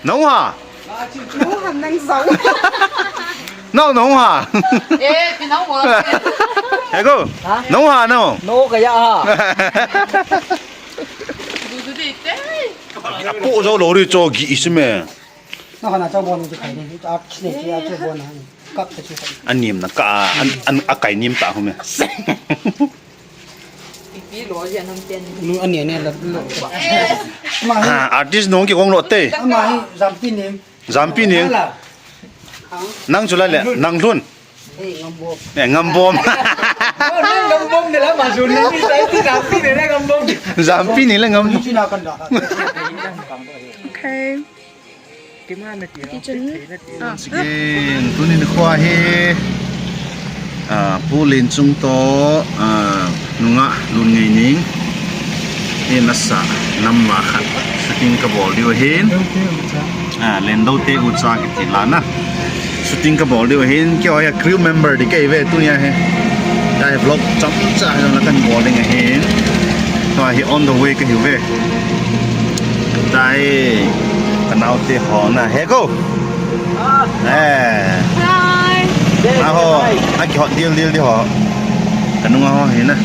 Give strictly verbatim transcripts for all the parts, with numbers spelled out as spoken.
Nau ha. Nau ha nang sau. Nau, nau ha. Eh, pinau mo. Ego. Ha? Nau ha, nau. No kaya ha. Dudu di te. Apo jo lori cho gi isme. Na kana cha bon ji khai ni. A kis ne ji a che bon ha. Kap ta chu. Anim na ka, an, an, akai nim ta hu me. Ipi lo ji anam ten. Nu ani ani la lo. Ma hi. Ah, artist nong ki kong lo te. Ma hi, jampi ni. Jampi ni. Ala. Nang chu la le, nang lhun. Eh, ngambom. Eh, ngambom. Oh, nang ngambom ni la ma jun ni sai ti jampi ni la ngambom. Jampi ni la ngambom. Ni chu na kan da. Okay. Kitchen. Ah. Again, tunin kho hi, ah, Pu Lenchung to, ah, nungah Lunngeining. Hi nasa, nam va khat. Shooting kabol diu ahin. Ah, Lendo te ucha kiti la na. Shooting kabol diu ahin. Keiho hi crew member di kahi ve tunia hi. Tua hi vlog chomcha hi la kan bol ding ahin. Tua hi on the way kahi ve. Tua hi, ka naote ho na. He ko. Eh. Hi. Aho, akihot dildil di ho. Ka nunga ho hi na.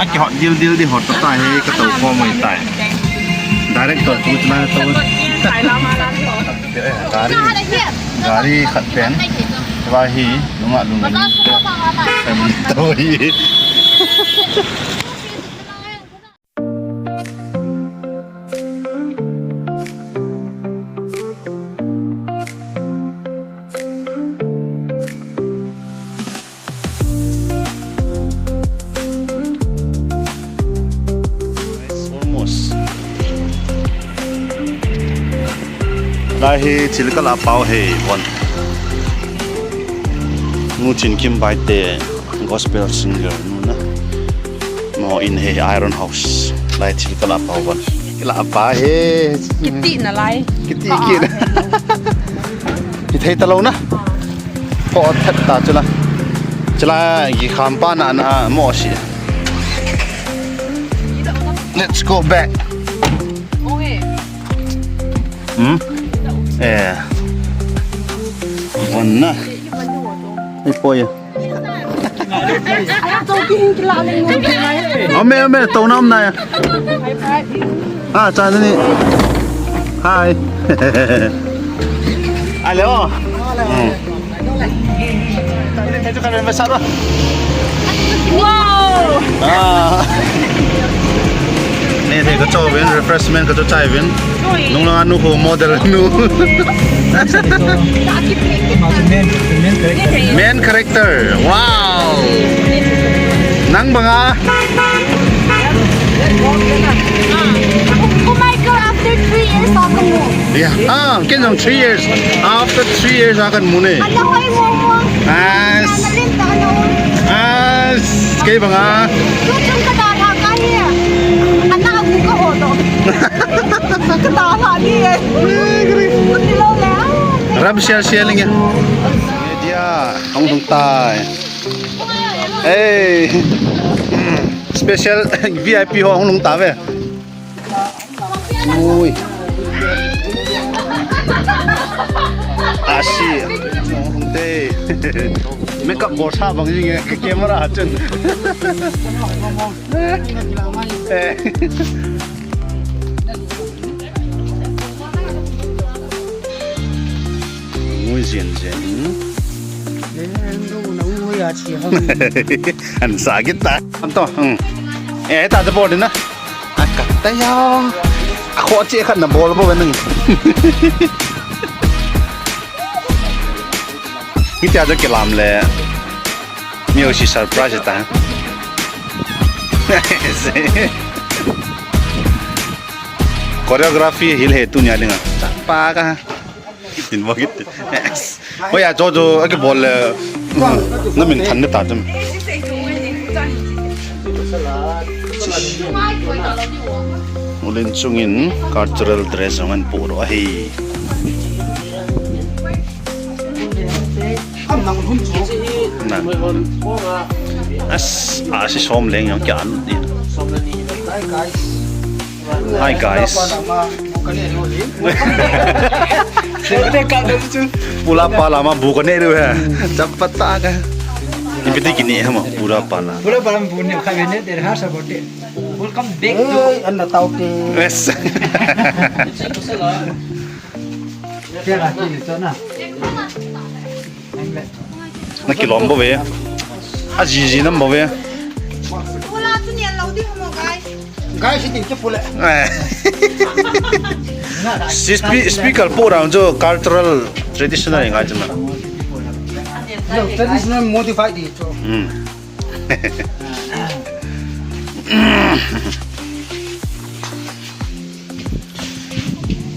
Akihot dildil di ho, tua hi ka tou ko mai tai. Director pu chuna tou. Gari, gari khat pen. Tua hi, nungah Lunngeining. Family tou hi. Almost. Lai hi thil kala pau hi von. Nu Chin Kim Baite, gospel singer nu na. Mo in hi Iron House. Lai thil kala pau von. Kala pa hi. Kiti na lai. Kiti kit. Kithei talou na. Pho that ta chula. Chula gi kham pa na na mo si. Let's go back. Hmm? Eh. Von na. Ei poi. Ome, ome, tou nam na ya. Ah, cha ni. Hi. Alo. Hmm. Wow! Ah. Nei thei ka cho uvin, refreshment ka cho chai uvin. Nung lang anu ko model nu. Main character. Wow! Nang banga. Oh my God, after three years, ako mo. Yeah. Ah, ken jong three years. After three years, akan mu ne. Ano, hoy, mo, mo. As. Ano, ano. As. Kei banga. Tuchung ka dala ka hi. Ano, ako ka hodo. Ka dala ni eh. Kutilo le. Ram share share lenge. Dia, hong hong tai. Hey. Special V I P ho hong lhung tave. Ui. Asi. Te. Makeup bol sa bang jing e, camera chun. Eh. Ngui zian zian. An sa kita. Anto. Hmm. Eh, ta bol na. Akata ya. Ako chi khat na bol bo nang. Hiti aja kilam le. Mi o si surprise ta. Choreography hil he tunia dinga. Pa ka. In mo kit. Yes. Hoya jo jo, aki bol le. Na min than ta tum. U Lenchung in cultural dress jong an pu ro ahi. Na. As, asi som leng jong kia lut di. Hi guys. Pula pala ma bu ka ne ru he. Chapata ka. Ipi ti kini he ma pula pala. Pula pala bu ne ka ne de ha sa bote. Welcome back to. Hey, anda tau te. Yes. Kera kini to na. Na kilom bou ve. A jiji nam bou ve. Pula tu nian lo ding mo, guys. Guys, hitin chu pule. Eh. Si spe- speaker po rang chu cultural traditional ngai chu na. No, traditional modified di chu. Hmm.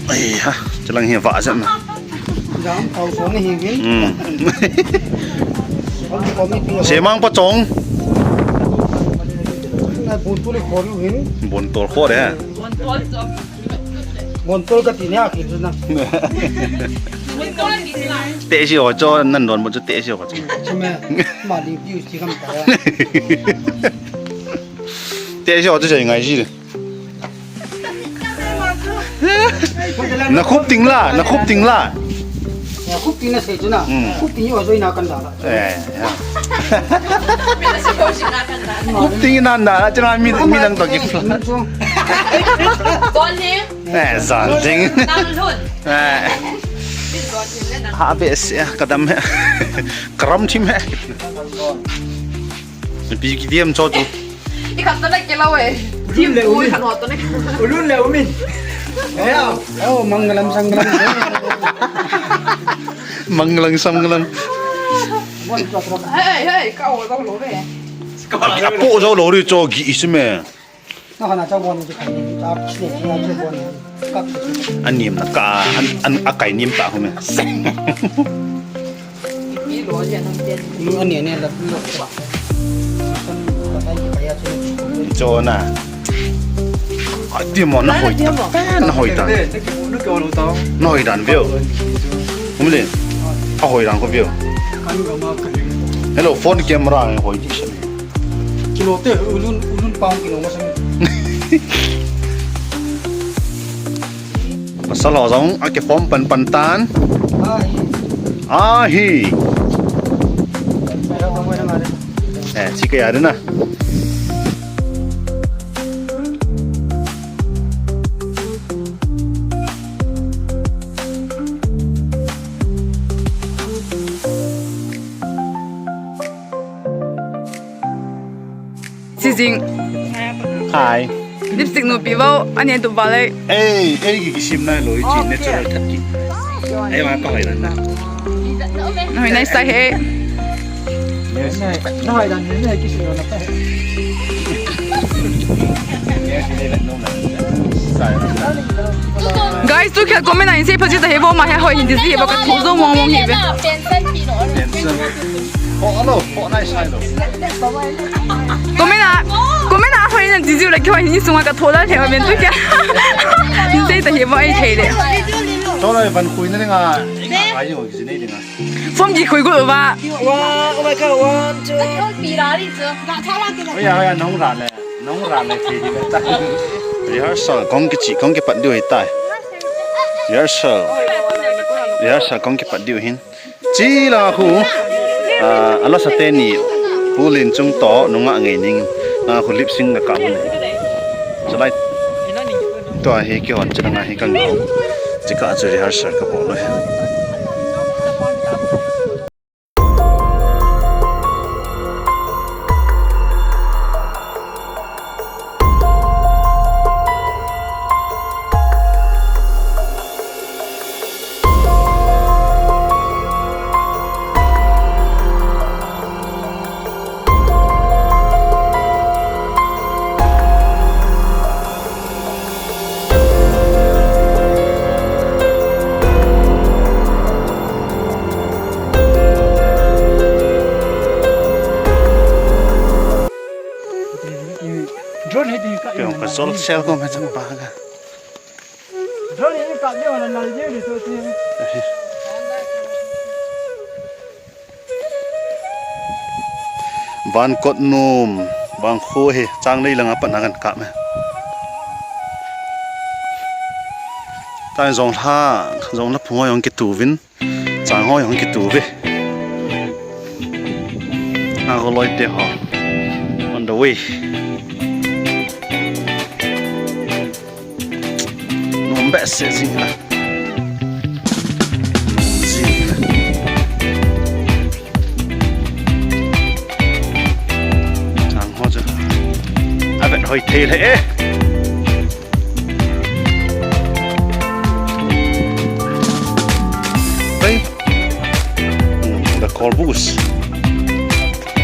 Ai ha, chulang hi vah jep na. Jam tau so ni hi vin. Hmm. Semang pa chong. Na bun tu le khor lu hin. Bun tol khor he. Bun tol ka ti ne a ki na. Te si ho cho nan don mo cho te si ho cho. Chime ma li view si kam ta. Te si ho cho ngai si. Na khup ting la, na khup ting la. Ya, khup ting na sei chu na. Hmm. Khup ting yo joi na kan da la. Eh, ya. Khup ting na da la, chuna mi mi dang to ki. Don ni. Eh, zan ding. Nang lhun. Eh. Ha be se ka dam he. Karam thim he. Pi ki diam cho tu. I khat to na ke lau e. Ulun le umin. Ulun le umin. Eh, oh, mangalam sangalam. Mangalam sangalam. Hey, hey, ka o dong lo ve. Apo jo lo ri cho gi isme. Na hana cha bon ji khai ni, cha kis ni, cha cha bon ni. Kap. Anim na ka, an, an akai nim ta hu me. Ani ani la. Cho na. Ati mo na hoi ta. Na hoi ta. Na hoi dan veo. Umle. A hoi dan ko veo. Hello, phone camera hoi di. Kilo te, ulun, ulun pang kilo masang. Pasal ho jong, a ke form pan pan tan. Ahi. Ahi. Eh, chika ya na. Sijing. Hi. Lipstick nu pi vau, ani tu vale. Ei, ei, ki kisim na lo, chi natural that ki. Ei, ma ka hoi na. Hoi na sa he. Na hoi dan ni kisim na. Guys, tu kya comment a in se phaji ta he bo ma he hoi hindi si he bo ka thozo mong mong he be. Comment a, comment a hoi na jijiu la kyo ni sunga ka thola the men tu kya. Ni se ta he bo ai thei le. Thola van khui na nga. Ai yo ji nei dinga. Phone ji khui gu ba. Wow, oh my God, one, two. Oya, oya, nong ra le. Nong ra le thei di ta. Rehearsal kong kichi kong kipat diu hi tai. Rehearsal. Rehearsal kong kipat diu hin. Chi la khu, ah, ala sa teni, Pu Lenchung to nunga ngei ning, ah, khu lip sync na ka mun. Salai. Tua hi kihon chana hi kang. Chika chu rehearsal ka bol lo. Drone hi ding ka. Piong ka sol sel ko ma chang pa ka. Drone hi ka le wala nal je ri to te. Van kot num, van khu hi, chang lei langa pat na kan kap me. Tang jonglha, jonglha phung ho jong kitu uvin. Chang ho jong kitu uve. Aho loi te ho. On the way. Nom behseh jing la. Nom jing la. Chang ho chu. Avet hoi thei le e. Hey. Hmm, the call boost.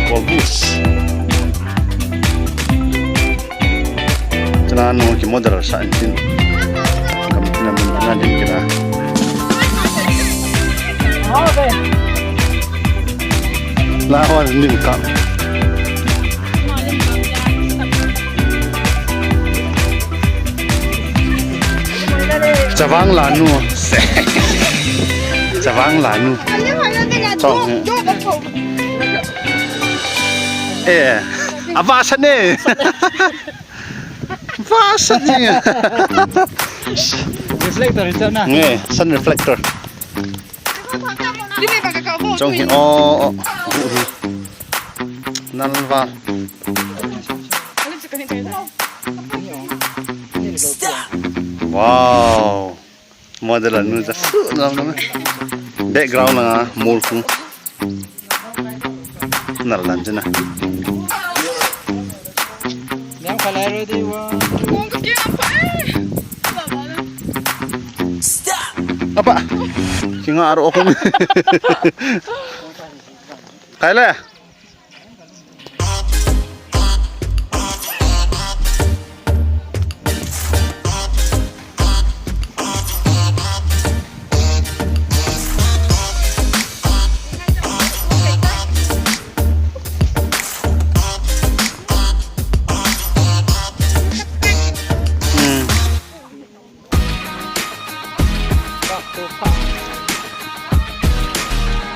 Call boost. Chana no ki model sa intin. Kam tina mun na din kina. La ho din kam. Chavang lanu. Chavang lanu. Chong. Eh, ava sane. Vasa jing. Reflector, reflector na. Nge, sun reflector. Chong hi, oh, oh. Nalva. Wow. Model anu ja su lam lam. Background langa mol khu. Nal dan jena. Niam khalai ro di wa. Apa? Kinga aro khum. Kaile.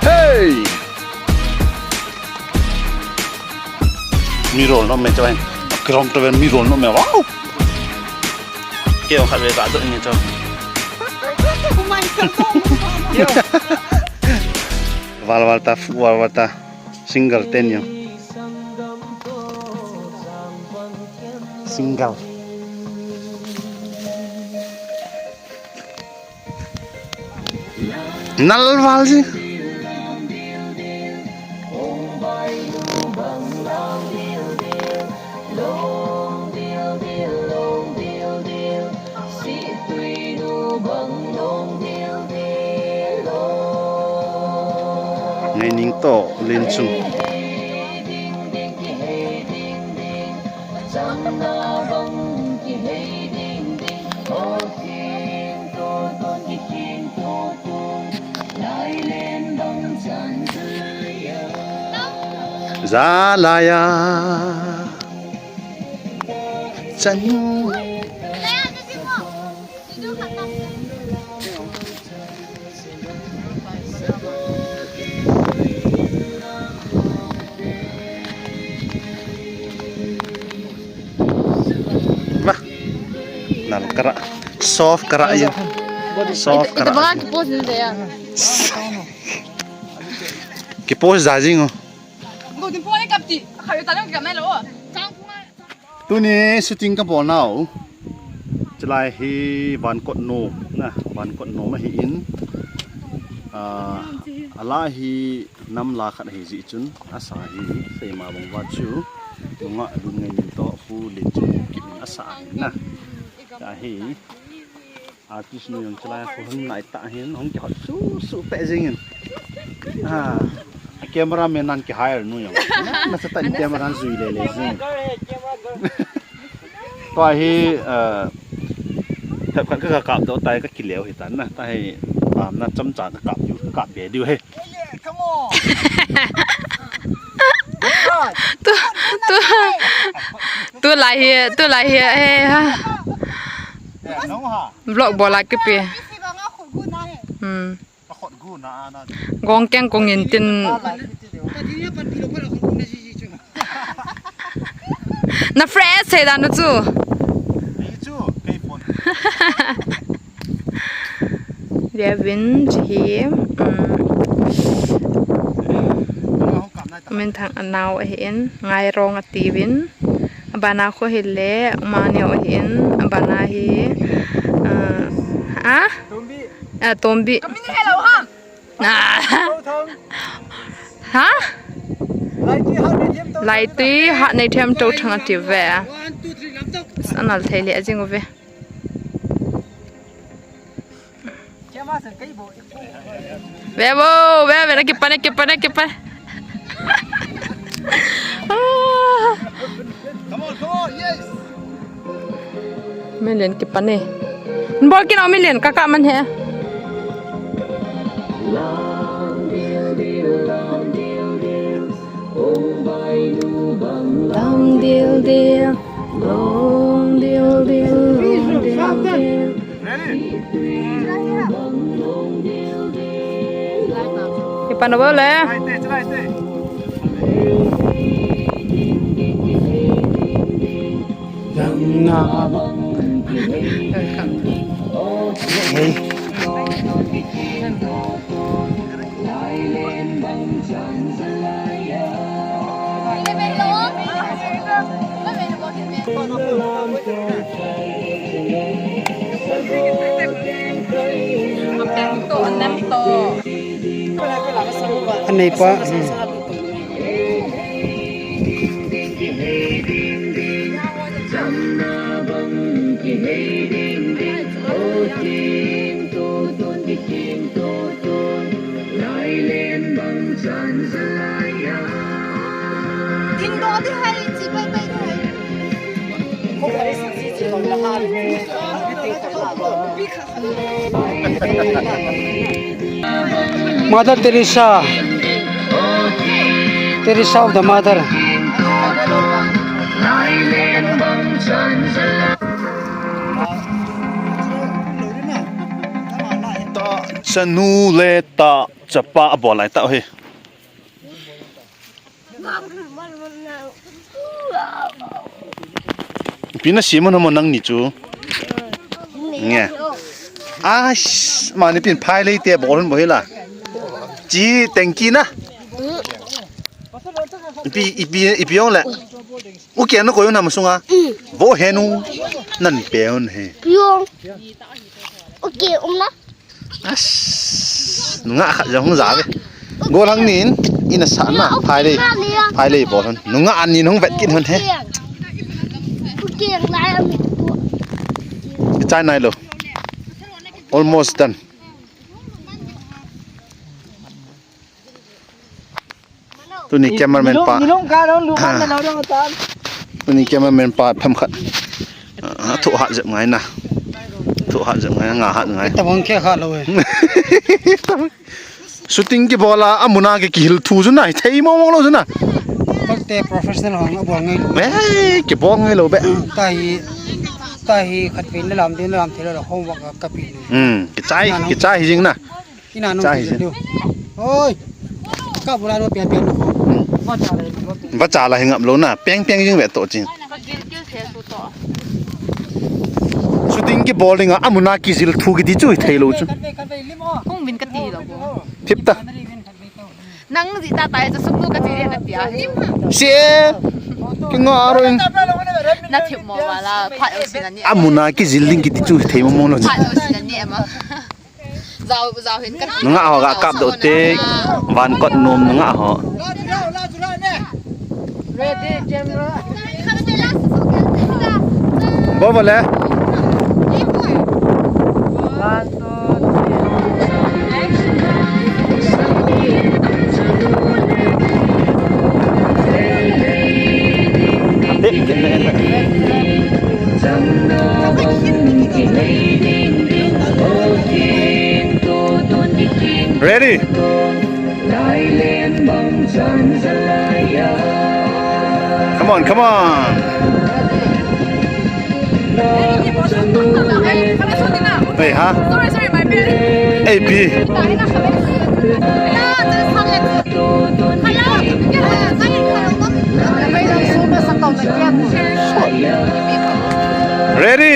Hey! Mirror no me chain. Kirom to ben mirror no me. Wow! Keo khat ve ka do ni to. Val val ta, fu val val ta. Single ten yo. Single. Nal val ji. Ngai ning to len chung. Jalaya. Chanu. Bah. Nal kara. Soft kara ya. Soft kara. Ito ba ki post din ya? Ki post da jing o. Tuni shooting kabol nau. Chulai hi Vankot nom na, Vankot nom ahi in. Ah, ala hi nam la khat ahi jeh chun, asa hi seima bang uva chu, nunga lun ngai nin toh hu le chu kit in asa ahi na. Tua hi, Artist nu jong chulai khu hung nai tah hin, hung kihot susu peh jing in. Ah, a camera man nan ki hire nu jong. Nasa tah in camera jui le le jing. Tua hi, eh, thep khat ka, ka kap doh tai ka kileo hi tan na. Tua hi, um, na chomcha ka kap diu, ka kap be diu hi. Tu, tu, tulai hi, tulai hi, he, ha. Vlog bol a kipe. Hmm. Gong keng kong in tin. Na fresh he dan chu. Ei chu, kei phone. Levin, hiche hi, um, Minthang anao ahin, Ngairong atiuvin. Abana khu hile, Umaneo ahin, abana hi, uh, ha? Ah, Tombi. Ah. Ha? Laitui Hatneithem Touthang atiuve. Anal thei le ajing uve. Ve vo, ve, ve, na kipane, kipane, kipane. Ah. Million kipane. Bol kit o million, kaka man he. Long dil dil, long dil dil, long dil dil. Kipana bole. Hey. Anei pa. Hmm. Mother Teresa. Teresa of the Mother. Ta chanu le ta chapa abol lai ta hi. Ipi na siam ham nangni chu? Nge. Ash, mani pin phai lei te bol hon bol hi la. Chi tengki na. Ipi, ipi, ipi ong le. U kiang na koi u nam sunga. Vo henu. Nan pe hon he. Piong. Okay, um na. As, nungah khat jong hung ja ve. Gollhang nin, ina sa na, phai lei, phai lei bol hon. Nungah anin hung vet kit hon he. Chai nai lo. Almost done. Tuni cameraman pa. Nilung, nilung ka nung, lung ka nung, nung ka. Tuni cameraman pa pham khat. Ah, thu hat jep ngai na. Thu hat jep ngai, nga hat ngai. Tabang khe kha lo e. Shooting kibol a, amun a ki, kihil thu chu na, thei mo mo lo chu na. Kolte professional hong abol ngai lo. Eh, kibol ngai lo be. Tahi, tahi khat pin na lam din, na lam thei lo, homework ka pi. Hmm, kichai, kichai hi jing na. Ina no. Chai. Oi. Ka bula no pian pian no. Hmm. Vacha la hi ngap lo na. Peng peng jing ve to chin. Shooting kibol ding a, amun a kijil thu kiti chu thei lo chu. Kung min ka ti lo. Thip ta. Nang ji ta tai chu suk lu ka ti na tia. Se. Ki nga ro in. Na thip mo wala, phat o sin ani. Amun a kijil ding kiti chu thei mo mo lo. Phat o sin ani ma. Nungah ho ga kap doh te, van kot nom nungah ho. Bo bo le. Ready? Come on, come on. Hey, ha? Sorry, sorry, my bad. Hey, B. Ready?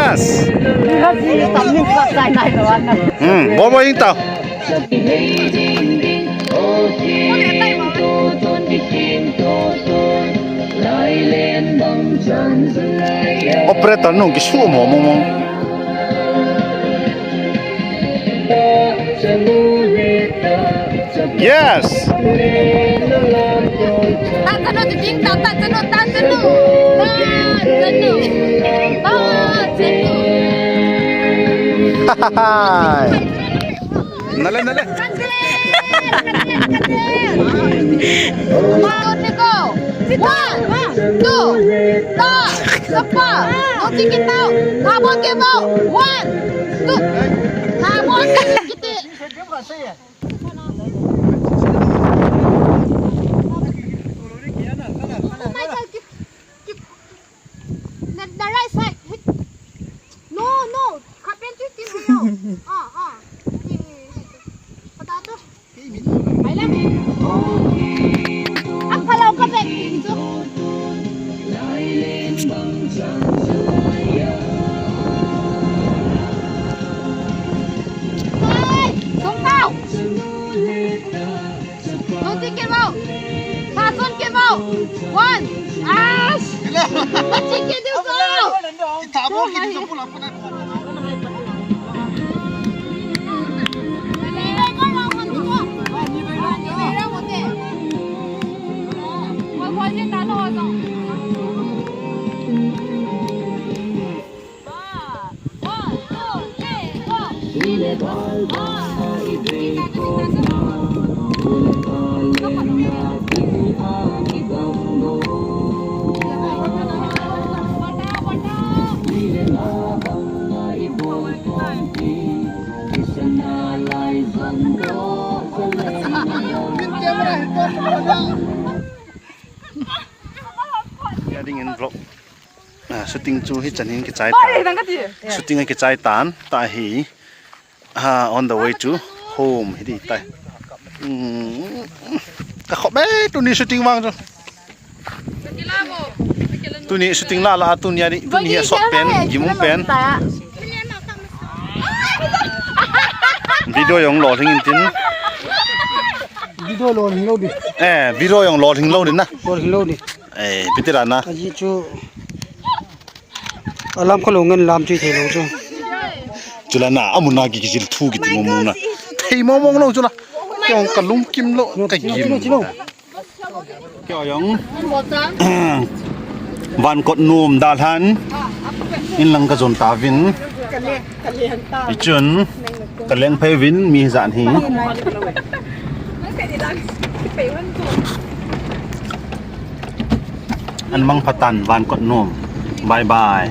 Yes. Hmm, bol bol jing tao. Operator nung kisumo mong mong. Yes. Ta chanu, ti ding ta, ta chanu, ta chanu. Ta chanu. Ta chanu. Nale, nale. One, two, three, go. One, two, ta, sapa. Go, take it out. Ta, go, give out. One, two. Ta, go, take it. Oh my God, keep, keep. The, the right side. Hit. No, no. Kapen tu tin mo. Ah, ah. Ni, ni, ni. Pada tu. Mai la. Ang palaw ka bet. Ito. Ay, sumau. Don't take it out. Fasten it out. One. Ash. Take it out. Itabo kini sa pula pula. Ding in vlog. Ah, shooting chu hichan hin kichai tan. Shooting a kichai tan, ta hi. Ah, on the way to home, hi di tai. Hmm. Ka khop be, tuni shooting vang chu. Tuni shooting la la, tuni a di, tuni a sot pen, gimum pen. Video jong lolhing in tin. Video lolhing lou di. Eh, video jong lolhing lou di na. Lolhing lou di. Eh, piti la na. Aji chu. Alam kholou ngen lam chu thei lou chu. Chula na, amuna ki kijil thu kiti mong mong na. Thei mong mong lou chula. Kei jong ka lungkim lou, ka gim. Kei jong. Van kot nom dalhan. In lang ka jon tauvin. Hichun. Ka leng phei uvin mi hijat hi. An mang pha tan van kot nom. Bye bye.